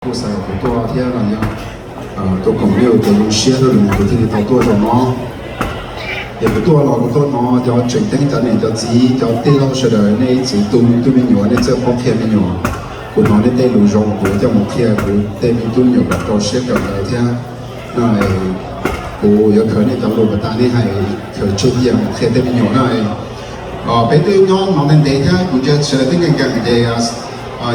Kuv xav kom kuv tuaj thiab los yog tuaj koom lub cov zoo siab rau lwm tus thiaj li tau tuaj zaum no. Ces kuv tuaj los kuv tuaj hnov cov tseem ceeb cov niam cov txiv cov tij laug sawv daws nej ib txwm tu me tub me nyuam nej txawj paub qhia me nyuam. Kuv hnov nej tej lus zoo kuv coj mus qhia kuv tej me tub me nyuam kom rau siab kawm ntawv thiab. No kuv yuav khaws nej cov lus pas tas nej hais khaws tseg cia mus qhia tej me nyuam na. Peb twb nyob no ntev ntev thiab kuv ntsia sawv daws twb nkees nkees ces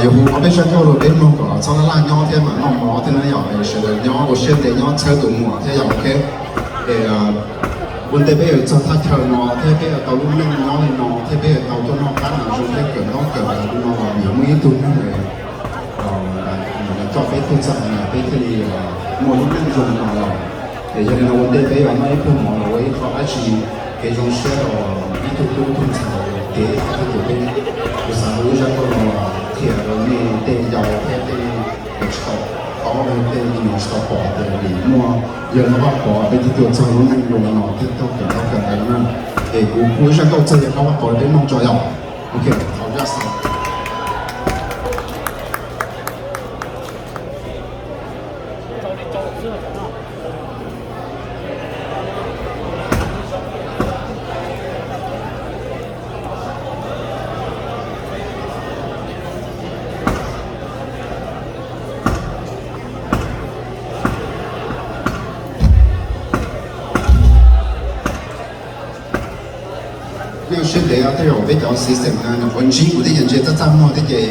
yuav hu qhov peb sab kauj rau peb mloog kom txhob laj laj nyob thiab mam noj mov thiab na yom, sawv daws nyob ua siab ntev nyob txhawb tus muam thiab yom, ok. Es ua ntej peb yuav txog thaj chaw no thiab peb yuav tau lub neej nyob li no thiab peb yuav tau tuaj noj qab noj zoo thiab kawm ntaub kawm ntawv li no los yuav muaj ib tug neeg coj peb tuaj txog no peb thiaj li muaj lub neej zoo no los. Es yog li no ua ntej peb yuav noj ib pluag mov los ua ib qho dab tsi kev zoo siab rau ib tug tub ib tug ntxhais kev ib tug tus peb. Kuv xav ua ib zaj nkauj no qhia rau nej tej yau thiab tej tsis tau paub, tej me nyuam tsis tau pom tias vim muaj yawg Hlob Vaj Pov peb thiaj tuaj txog lub neej zoo no thiab tuaj kawm ntaub kawm ntawv na. Es kuv hu ib zaj nkauj txog yawg Hlob Vaj Pov rau peb mloog tso yom. Ok, thaum zaj xaus. Nej ua siab ntev os, tej zaum peb cov system no nws quav ntsib kuv thiab ces ntsia txaj txaj muag thiab ces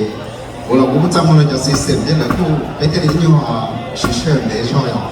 kuv los kuv kuj txaj muag rau cov system thiab lawv kuj peb thiaj li ib nyuag siv sij hawm ntev zog yom.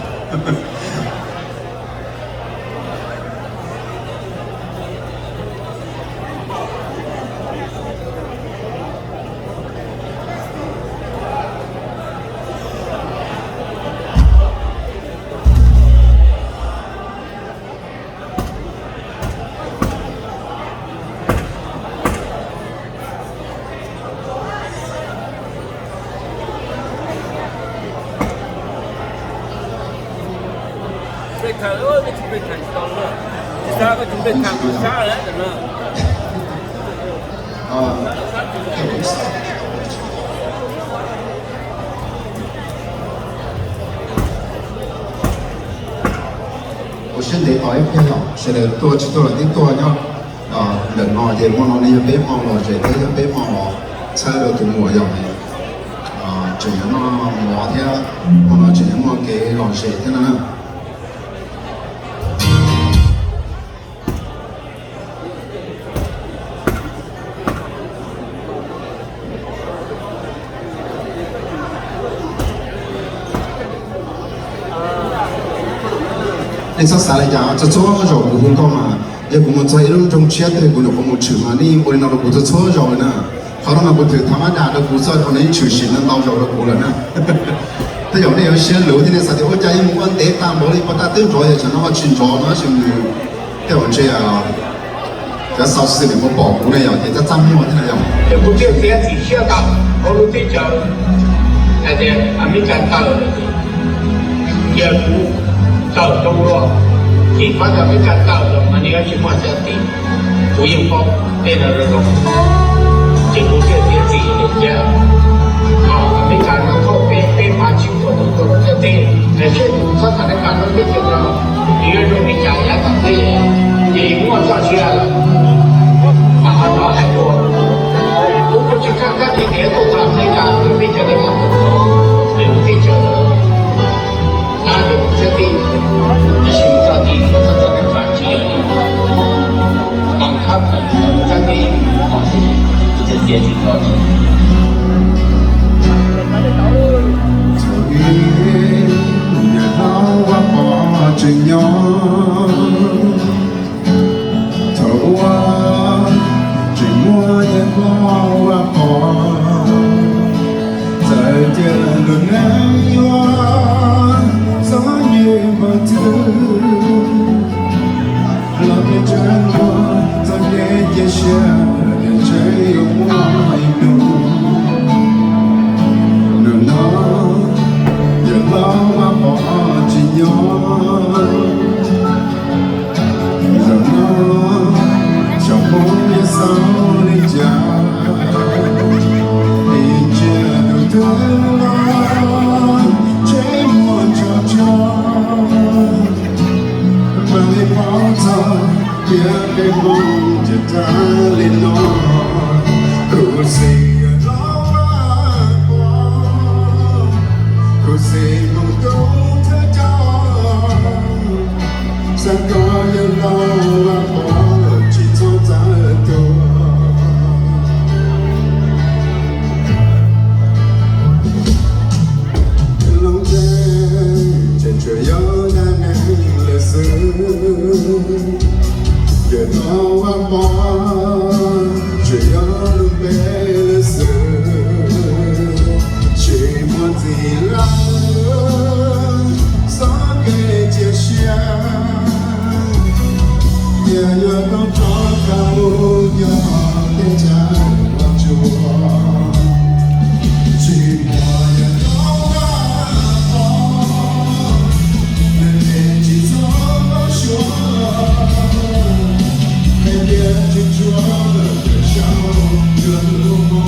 Ua siab ntev tos ib pliag yom, sawv daws tuaj tsis tuaj los twb tuaj nyob ntawm no ces hmo no ne yog peb hmo lom zem thiab yog peb hmo txhawb rau tus muam yom. Tseem yuav noj mov thiab hmo no tseem yuav muaj kev lom zem thiab no na. Nej txhob xav li cas, txhua txhua zaus kuv hu nkauj mas yog kuv mus txog ib lub nroog tshiab twg kuv nyuam qhuav mus tshwm mas nej ua li no rau kuv txhua txhua zaus li na. Qhov no mas kuv thwm thaum mab dam rau kuv txoj zaum no yeej tshwm sim no ntau zaus rau kuv lawm na. Tej zaum nej yuav siab luv thiab nej xav tias ua cas yeej mus ua ntev tag npaum li puas tag twb nrov yog tsam no ho tsis nrov no tab sis nws tej zaum ntshe cov xauv xwm nim muaj pom kuv ne yom ces txaj txaj muag thiab na yom. Ces kuv thiaj txiav txim siab tau hauv lub teb chaws hais tias Amelikas tawm lawm ces cia kuv tawm zoo dua, ces pab tias Amelikas tawm lawm mas nws yuav tsis muaj xya tim. Kuv yeej paub tej no zoo zoo, ces kuv thiaj txiav txim tias cia Amelikas no thauj peb, peb pab tsis tuaj tus tuaj txog tej, es seb tus txhob tham Amelikas no teb chaws no nws yuav zoo li cas yav tom ntej, ces muaj txoj sia lawm mas ho rov hais dua. Kuv kuj tsis tshaj kab tias tuaj tham Amelikas no teb chaws no, nws teb chaws no na, nws txhiab tij, tab sis txoj tij txoj txoj kev faj tsis yog li. Mas khab txhiab tij, txhiab tij tsis tau. Thaum ub, niam hlob Vaj Pov tseem nyob, thaum ub tseem muaj niam hlob Vaj Pov, txawm tias lub neej yuav txom nyem npaum twg los peb tseem muaj txoj kev cia siab tias ntshe yuav muaj ib hnub. Hnub no niam hlob Vaj Pov tsis nyob, zaum no xyov Hmoob yuav xaus li cas, ib ntsia tus twg los Txij moo tub thawj coj, xav kom yawg laus Vaj Pov tsis txhob txawj tuag. Lub ntiaj teb ces tsuas yog dab neeg lawm xwb, yawg laus Vaj Pov tsuas yog lub npe lawm xwb. Tsis muaj txiv lawm, txhob kev cia siab, yog yuav tau rov qab mus nyob teb chaws Vaj Tsuas. Tsis muaj yawg laus Vaj Pov, nws ces tsis txhob ntau suab, hais tias tsis tshua lawm, saib yawg lub hmo.